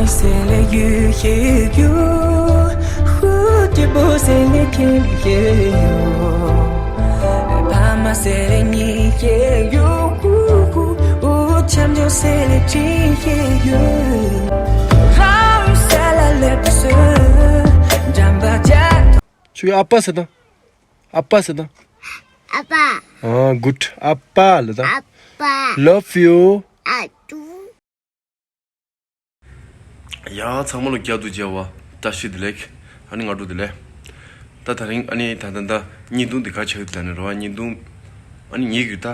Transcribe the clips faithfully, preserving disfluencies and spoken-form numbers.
谁来雨也有，蝴蝶不谁来天也有，爸妈谁来你也有，我抢救谁来天也有，让雨谁来来不是，站吧家。 ཁྱོད་ཨ་ཕ་ཟེར་དང་། ཨ་ཕ་ཟེར་དང་། ཨ་ཕ། ཨ། good། ཨ་ཕ་ལ་དང་། ཨ་ཕ། love you། ཨ་ཏུ། ཡ། ཚང་མ་ལ་བསྐྱར་དུ་མཇལ་བ་བཀྲ་ཤིས་བདེ་ལེགས། ཨ་ནི་སྔ་དྲོ་བདེ་ལེགས། ད་ད་རིང་ཨ་ནི་ད་ད་ད་བརྙན་ཐུང་འདི་ག་ཆགས་ཡོད་ད་ནི་རེད་བ། བརྙན་ཐུང་ཨ་ནི་ངེད་ཀྱི་ད་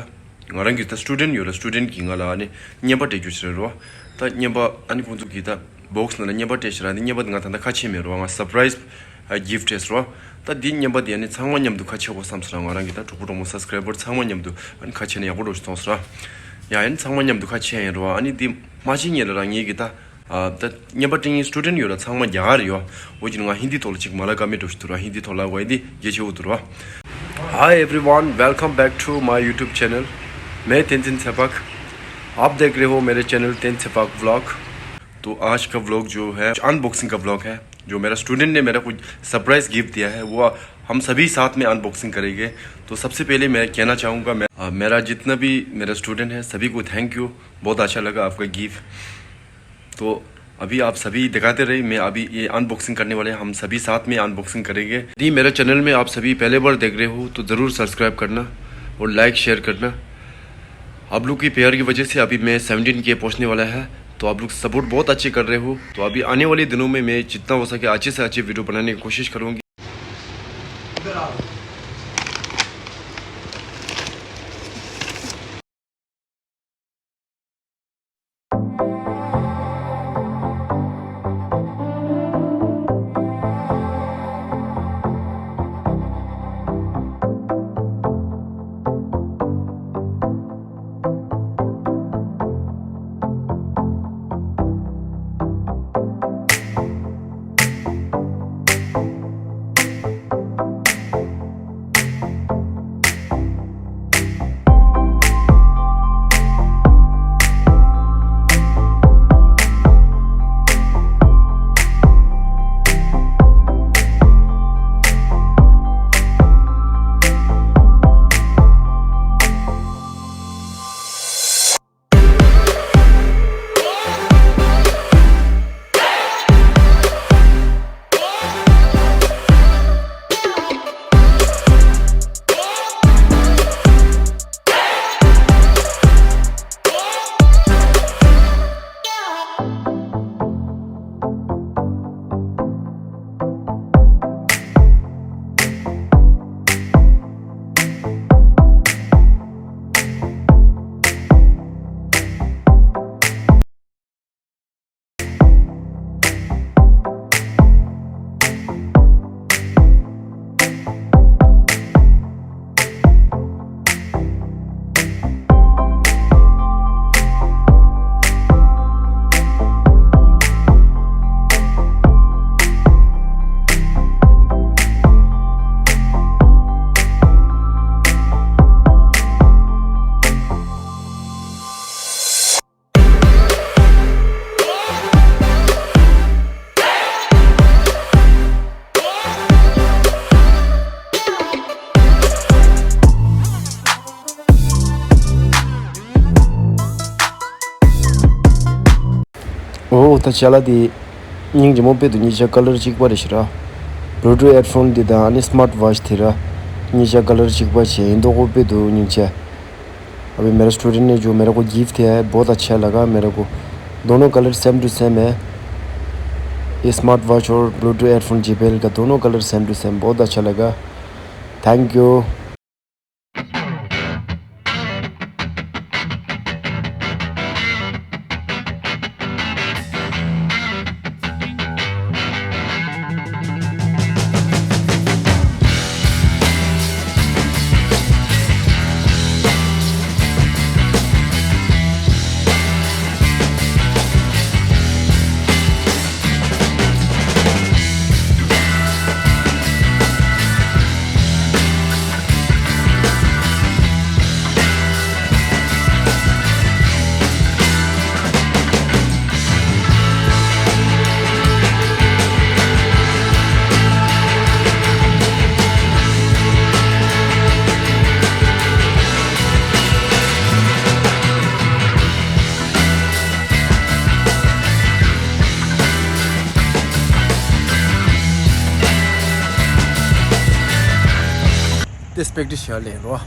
ང་རང་གི་ད་སི་ཊུ་ཌེན་ཊི་ཡོད་ལ། སི་ཊུ་ཌེན་ཊི་གིས་ང་ལ་ཨ་ནི་རྔན་པ་སྤྲད་རྒྱུ་ཞིག་རེད་རེད་བ། ད་རྔན་པ་ཨ་ནི་ཁོང་ཚོ་གིས་ད་བོག་སི་ནང་ལ་རྔན་པ་སྤྲད་ཞིག་ར། ཨ་ནི་རྔན་པ་འདི་ང་ད་ད་ཁ་ཕྱེ་མེད་རེད་བ། ང་སར་པ་རའི་སི་གིཕ་ཊི་རེད་རེད་བ། ད་འདི་རྔན་པ་འདི་ཨ་ནི་ཚང་མ་མཉམ་དུ་ཁ་ཕྱེ་དགོས་བསམ་སོང་ར། ང་རང་གི་ད་གྲོགས་པོ་གྲོགས་མོ་སབ་སི་ཀ་རའི་བར་ཚང་མ་མཉམ་དུ་ཨ་ནི་ཁ་ཕྱེ་ན་ཡག་པོ་འགྲོ་ཞིག་མཐོང་སོང་ར། ཡ། ཨ་ནི་ཚང་མ་མཉམ་དུ་ཁ་ཕྱེ་ཡིན་རེད་བ། ཨ་ནི་འདི་མ་ཕྱེ་སྔོན་ལ་རང་ངེད་ཀྱི་ད་ཨ། ད་རྔན་པ་སྤྲད་མཁན་སི་ཊུ་ཌེན་ཊི་ཡོད་ལ་ཚང་མ་རྒྱ་གར་ཡོད། འོ་ཅི་ང་ཧིན་དི་ཐོག་ལ་ཅིག་མ་ལབ་ཀ་མེད་འགྲོ་ཞིག་འདུག་ར། ཧིན་དི་ཐོག་ལབ་དགོས་ཡ་འདི་གལ་ཆེ་བོ་འདུག་ར། Hi everyone, welcome back to my YouTube channel. मैं तेंजिन सेपाक। आप देख रहे हो मेरे चैनल तेंज सेपाक व्लॉग। तो आज का व्लॉग जो है अनबॉक्सिंग का व्लॉग है। जो मेरा स्टूडेंट ने मेरे को सरप्राइज गिफ्ट दिया है, वो हम सभी साथ में अनबॉक्सिंग करेंगे। तो सबसे पहले मैं कहना चाहूँगा, मैं, अ, मेरा जितना भी मेरा स्टूडेंट है, सभी को थैंक यू। बहुत अच्छा लगा आपका गिफ्ट। तो अभी आप सभी दिखाते रहे, मैं अभी ये अनबॉक्सिंग करने वाले हैं, हम सभी साथ में अनबॉक्सिंग करेंगे। यदि मेरे चैनल में आप सभी पहले बार देख रहे हो तो ज़रूर सब्सक्राइब करना और लाइक शेयर करना। आप लोग की प्यार की वजह से अभी मैं सेवनटीन के पहुंचने वाला है, तो आप लोग सपोर्ट बहुत अच्छे कर रहे हो। तो अभी आने वाले दिनों में मैं जितना हो सके अच्छे से अच्छे वीडियो बनाने की कोशिश करूँगी। འོ་ད་ཅ་ལག་དེ་སྙིང་རྗེ་མོ། དཔེ་དུ་གཉིས་ཆ་ཀ་ལར་གཅིག་པ་རེད་ཤི་ར། Bluetooth headphone དེ་དང་ཨ་ནི་སི་མཱར་ཊི་ཝོ་ཆི་དེ་ར། གཉིས་ཆ་ཀ་ལར་གཅིག་པ་བྱས་ཡིན་མདོག་ཁོ། དཔེ་དུ་སྙིང་རྗེ། अभी मेरा स्टूडेंट ने जो मेरे को गिफ्ट दिया है, बहुत अच्छा लगा मेरे को। दोनों कलर सेम टू सेम है। ये स्मार्ट वॉच और ब्लूटूथ हेडफोन जेबीएल का दोनों कलर सेम टू सेम, बहुत अच्छा लगा। Thank you. དེ་སྤེག་ཏི་ཤར་ལེན་རོ།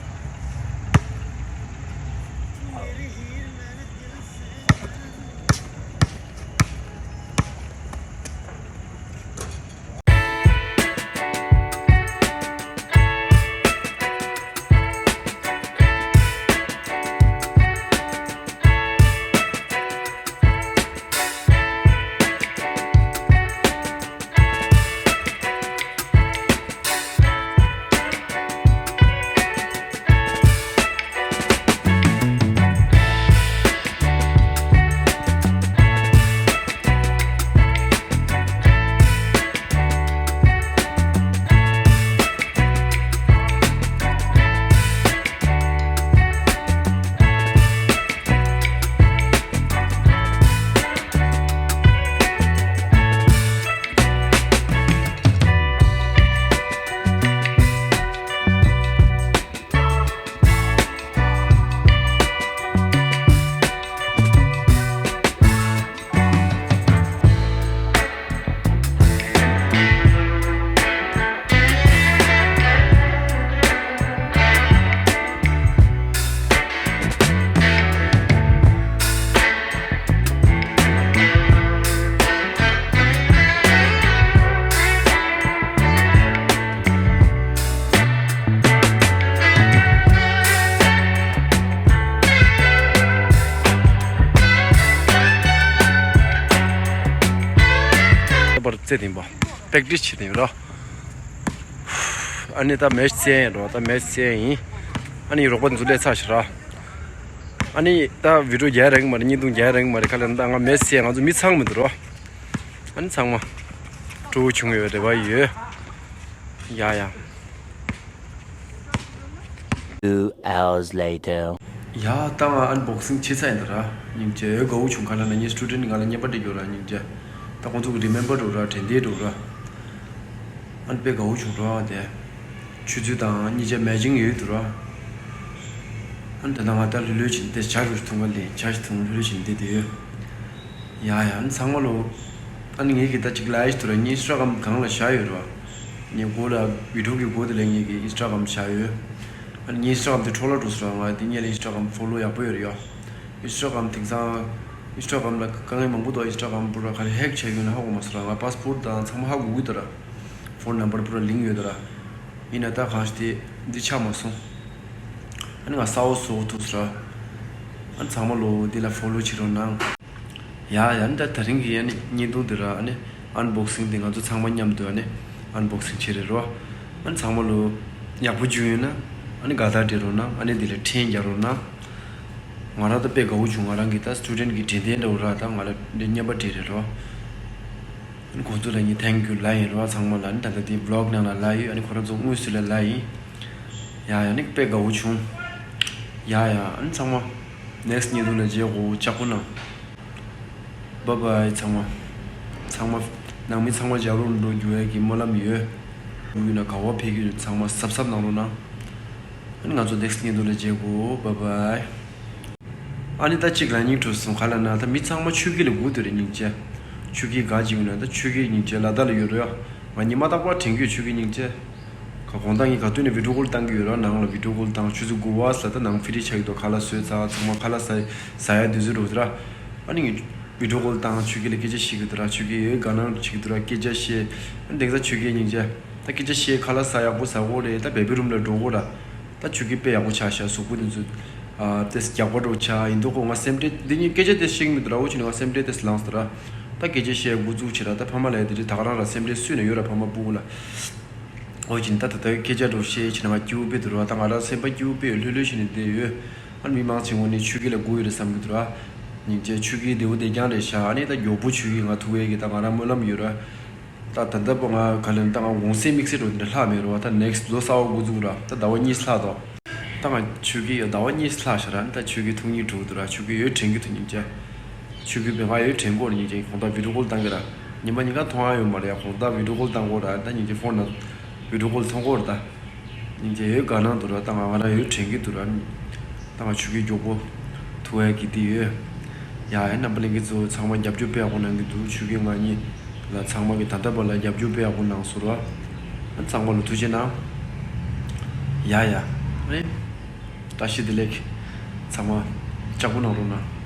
པར་རྩེ་དེ་པ་པེག་ཏིས་བྱེད་དེ་ར། ཨ་ནི་ད་མེ་ཆི་རྩེ་ཡིན་རོ། ད་མེ་ཆི་རྩེ་ཡིན། ཨ་ནི་རོགས་པ་འཛུལ་ལས་ཚར་ཤག་ར། ཨ་ནི་ད་བི་ཌིའོ་རྒྱག་རན་མ་རེད། བརྙན་ཐུང་རྒྱག་རན་མ་རེད། ག་ལེར་ད་ང་མེ་ཆི་རྩེ། ང་ཚོ་མི་ཚང་མི་འདུག་རོ། ཨ་ནི་ཚང་མ་སྤྲོ་བོ་བྱུང་ཡོད་རེ་བ་ཡོད། ཡ་ཡ། Two hours later. ཡ་ད་ང་ཨན་བོག་སིང་བྱེད་ཚར་ཡིན་ད་ར། སྙིང་རྗེ་དགའ་བོ་བྱུང་། ག་ལ་ན་ངའི་སི་ཊུ་ཌེན་ཊི་ང་ལ་རྔན་པ་སྤྲད་རྒྱུ་ར། སྙིང་རྗེ། ད་ཁོང་ཚོ་གི་རི་མེམ་བར་འགྲོ་ར། དྲན་རྟེན་འགྲོ་ར། ཨན་དཔེ་དགའ་བོ་བྱུང་ར་དེ། ཆུ་ཚོད་དང་གཉིས་ཆ་མེ་ཅིང་ཡོད་དུ་ར། ཨན་ད་ད་ང་ད་ལྷོད་ལྷོད་བྱིན་ཏེ་ཇ་རུ་འཐུང་ག་ལེན། ཇ་ཞིག་འཐུང་ལྷོད་ལྷོད་བྱིན་ཏེ་དེ་ཡོད། ཡ་ཡ། ཨ་ནི་ཚང་མ་ལོ། ཨ་ནི་ངེད་ཀྱི་ད་ཅིག་ལ་ཡིས་ཐུ་ར་ངའི་ཨིན་སི་ཊ་གྷ་རམ་སྒང་ལ་བཞག་ཡོད་ར། ངའི་མགོ་ལ་བི་ཌིའོ་གི་མགོ་དེ་ལ་ངེད་ཀྱི་ཨིན་སི་ཊ་གྷ་རམ་བཞག་ཡོད། ཨ་ནི་ངའི་ཨིན་སི་ཊ་གྷ་རམ་དེ་འཕྲོ་བརླག་འགྲོ་སོང་ར། ང་དེ་སྔོན་ལ་ཨིན་སི་ཊ་གྷ་རམ་ཕོ་ལོ་ཡག་པོ་ཡོད་རེད་ཡ། ཨིན་སི་ཊ་གྷ་རམ་དེང་སང་ཨིན་སི་ཊ་གྷ་རམ་ལ་དཀའ་ངལ་མང་པོ་འདུག་ཨིན་སི་ཊ་གྷ་རམ་པུ་ར་ག་རེ་ཧེག་བྱས་ཡོད་ན་ཧ་གོ་མ་སོང་ར། ང་པ་སི་པོར་ཊི་དང་ཚང་མ་ཧ་གོ་གི་འདུག་ར། ཕོན་ནམ་བར་པུ་ར་ལིང་ཡོད་ར། ཡིན་ན་ད་གང་ཞིག་དེ་འདི་ཆགས་མ་སོང་། ཨ་ནི་ང་གསར་པ་བཟོ་ཐུབ་སོང་ར། ཨ་ནི་ཚང་མ་ལོ་འདི་ལ་ཕོ་ལོ་བྱེད་རོགས་གནང་། ཡ་ཡ། ཨ་ནི་ད་དེ་རིང་གི་ཨ་ནི་བརྙན་ཐུང་འདི་ར། ཨ་ནི་ཨན་བོག་སིང་འདི་ང་ཚོ་ཚང་མ་མཉམ་དུ་ཨ་ནི་ཨན་བོག་སིང་བྱེད་རེད་རོ། ཨ་ནི་ཚང་མ་ལོ་ཡག་པོ་བྱུང་ཡོད་ན་ཨ་ནི་དགའ་རྟགས་སྤྲད་རོགས་གནང་། ཨ་ནི་འདི་ལ་འཕྲིན་རྒྱག་རོགས་གནང་། ང་རང་ད་དཔེ་དགའ་བོ་བྱུང་། ང་རང་གི་ད་སི་ཊུ་ཌེན་ཊི་གི་དྲན་རྟེན་འདྲ་བོ་ར། ད་ང་ལ་འདི་རྔན་པ་སྤྲད་རེད་རོ། ཨ་ནི་ཁོང་ཚོ་ལ་ངས་ཐེང་ཀིའུ་ལབ་ཡིན་རོ། ཚང་མ་ལ་ཨ་ནི་ད་ལྟ་འདི་བི་ལོག་ནང་ལ་ལབ་ཡོད། ཨ་ནི་ཁོ་རང་ཚོ་དངོས་སུ་ལ་ལབ་ཡིན། ཡ་ཡ། ཨ་ནི་དཔེ་དགའ་བོ་བྱུང་། ཡ་ཡ། ཨ་ནི་ཚང་མ་ནེག་སི་ཊི་བརྙན་ཐུང་ལ་མཇལ་གོ་ཅག་པོ་གནང་། བཱའི་བཱའི། ཚང་མ་ཚང་མ་ནང་མི་ཚང་མ་རྒྱབ་ལོགས་འགྲོ་རྒྱུ་ཡས་ཀྱི་སྨོན་ལམ་ཡོད། འགྲོ་རྒྱུ་ན་ག་བ་ཕེབས་རྒྱུ་ཚང་མ་གཟབ་གཟབ་གནང་རོགས་གནང་། ཨ་ནི་ང་ཚོ་ནེག་སི་ཊི་བརྙན་ཐུང་ལ་མཇལ་གོ། བཱའི་བཱའི། ཨ་ནི་ད་གཅིག་ལ་སྙིང་བྲོ་སོང་། ག་ལ་ན་ད་མི་ཚང་མ་ཆོས་སྐྱིད་ལ་སྒུག་དུ་རེད། སྙིང་རྗེ། ཆོས་སྐྱིད་ག་ཅིག་ཡོད་ན་ད་ཆོས་སྐྱིད་སྙིང་རྗེ་ལ་དྭགས་ལ་ཡོད་རེད་ཡ། ང་ཉི་མ་རྟག་པར་དྲན་གྱི་ཡོད། ཆོས་སྐྱིད་སྙིང་རྗེ། ག་དགོང་དག་ངས་ག་དུས་ནས་བི་ཌིའོ་ཀོལ་བཏང་གི་ཡོད་ར། ནང་ལ་བི་ཌིའོ་ཀོལ་བཏང་། ཆུ་ཚོད་དགུ་པ་ཙམ་ལ་ད་ནང་ཕི་རི་ཆགས་ཀྱི་འདུག་ཁ་ལག་བཟོས་ཚར། ཚང་མ་ཁ་ལག་ཟ་ཟ་ཡ་དུས་ཚོད་འགྲོ་གི་འདུག་ར། ཨ་ནི་ངས་བི་ཌིའོ་ཀོལ་བཏང་། ཆོས་སྐྱིད་ལ་སྐད་ཆ་བཤད་ཀྱི་འདུག་ར། ཆོས་སྐྱིད་ཡོད་དགའ་སྣང་བྱེད་ཀྱི་འདུག་ར། སྐད་ཆ་བཤད། ཨ་ནི་དེང་སང་ཆོས་སྐྱིད་སྙིང་རྗེ། ད་སྐད་ཆ་བཤད། ཁ་ལག་ཟ་ཡག་པོ་ཟ་དགོས་རེད། ད་བེ་བི་རུམ་ལ་འགྲོ་དགོས་ར། ད་ཆོས་སྐྱིད་དཔེ་ཡག་པོ་ཆགས་ཤག་གཟུགས་པོ་དེ་ཚོ་ཨ་ཏེས་རྒྱགས་པ་འདྲ་ཆགས་ཡིན་མདོག་ཁ། ང་སེམས་ཁྲལ་འདི་གཉིས་སྐད་ཆ་དེ་བཤད་ཀྱི་མི་འདུག་ར། འོ་ཅི་ནས་ང་སེམས་ཁྲལ་དེ་ལངས་སོང་ར། ད་སྐད་ཆ་བཤད་འགོ་བཙུགས་བྱས་ར། ད་ཕ་མ་ལ་ཡ་དེ་རིང་ད་ག་རང་ར་སེམས་ཁྲལ་སུས་ནས་ཡོད་ར། ཕ་མ་སྤུ་གུ་ལ། འོ་ཅི་ནས་ད་ད་ལྟ་སྐད་ཆ་འདྲ་བཤད་བྱས་ན་ང་སྐྱིད་པོ་དཔེ་འདུག་ར། ད་ང་རང་སེམས་པ་སྐྱིད་པོ་དཔེ་ལྷོད་ལྷོད་བྱས་ནས་བསྡད་ཡོད། ཨ་ནི་མི་མང་ཆེ་བོ་ནི་ཆོས་སྐྱིད་ལ་སྒུག་ཡོད་རེད་བསམ་གྱི་འདུག་ར། སྙིང་རྗེ། ཆོས་སྐྱིད་བདེ་བོ་བདེ་རྐྱང་རེད་ཤག་ཨ་ནི་ད་མགྱོགས་པོ་ཆོས་སྐྱིད་ང་ཐུག་ཡས་ཀྱི་ད་ང་རང་སྨོན་ལམ་ཡོད་ར། ད་ད་ལྟ་བུ་ང་ག་ལེར་ད་ང་གུང་སེང་དམིགས་བསལ་འགྲོ་འདི་ལྷག་མེད་རོ། ད་ནེག་སི་ལོ་གསར་པ་འགོ་འཛུགས་ར། ད་ཟླ་བ་གཉིས་ལྷག་འདུག་ད་ང་ཆོས་སྐྱིད་ཡོད་ཟླ་བ་གཉིས་ལྷག་ཤག་ར། ད་ཆོས་སྐྱིད་ཐུག་སྙིང་བྲོ་འདུག་ར། ཆོས་སྐྱིད་ཡོད་དྲན་གྱི་འདུག་སྙིང་རྗེ། ཆོས་སྐྱིད་བེ་ང་ཡོད་དྲན་གྱི་ཡོད་རེད། སྙིང་རྗེ། དགོང་དག་བི་ཌིའོ་ཀོལ་བཏང་གི་ར། ཉི་མ་ཉིན་གང་མཐོང་ཡ་ཡོད་མ་རེད་ཡ། དགོང་དག་བི་ཌིའོ་ཀོལ་བཏང་གི་ཡོད་ར། ད་སྙིང་རྗེ་ཕོན་ནང་བི་ཌིའོ་ཀོལ་མཐོང་གི་ཡོད་རེད་ད། སྙིང་རྗེ་ཡོད་དགའ་སྣང་འདུག་ར། ད་ང་ང་རང་ཡོད་དྲན་གྱི་འདུག་ར། ད་ང་ཆོས་སྐྱིད་མགྱོགས་པོ་ཐུག་ཡ་གི་འདི་ཡོད། ཡ་ཡ། རྣམ་པ་ལྷན་རྒྱས་ཚོ་ཚང་མ་རྒྱབ་སྐྱོར་དཔེ་ཡག་པོ་གནང་གི་འདུག་ཆོས་སྐྱིད་ང་གཉིས་ལ་ཚང་མ་གི་ད་ལྟ་བར་ལ་རྒྱབ་སྐྱོར་དཔེ་ཡག་པོ་གནང་སོང་ར། ཚང་མ་ལ་ཐུགས་རྗེ་གནང་། ཡ་ཡ། ཨེ། བཀྲ་ཤིས་བདེ་ལེགས། ཚང་མ་ལྕགས་པོ་གནང་རོགས་གནང་།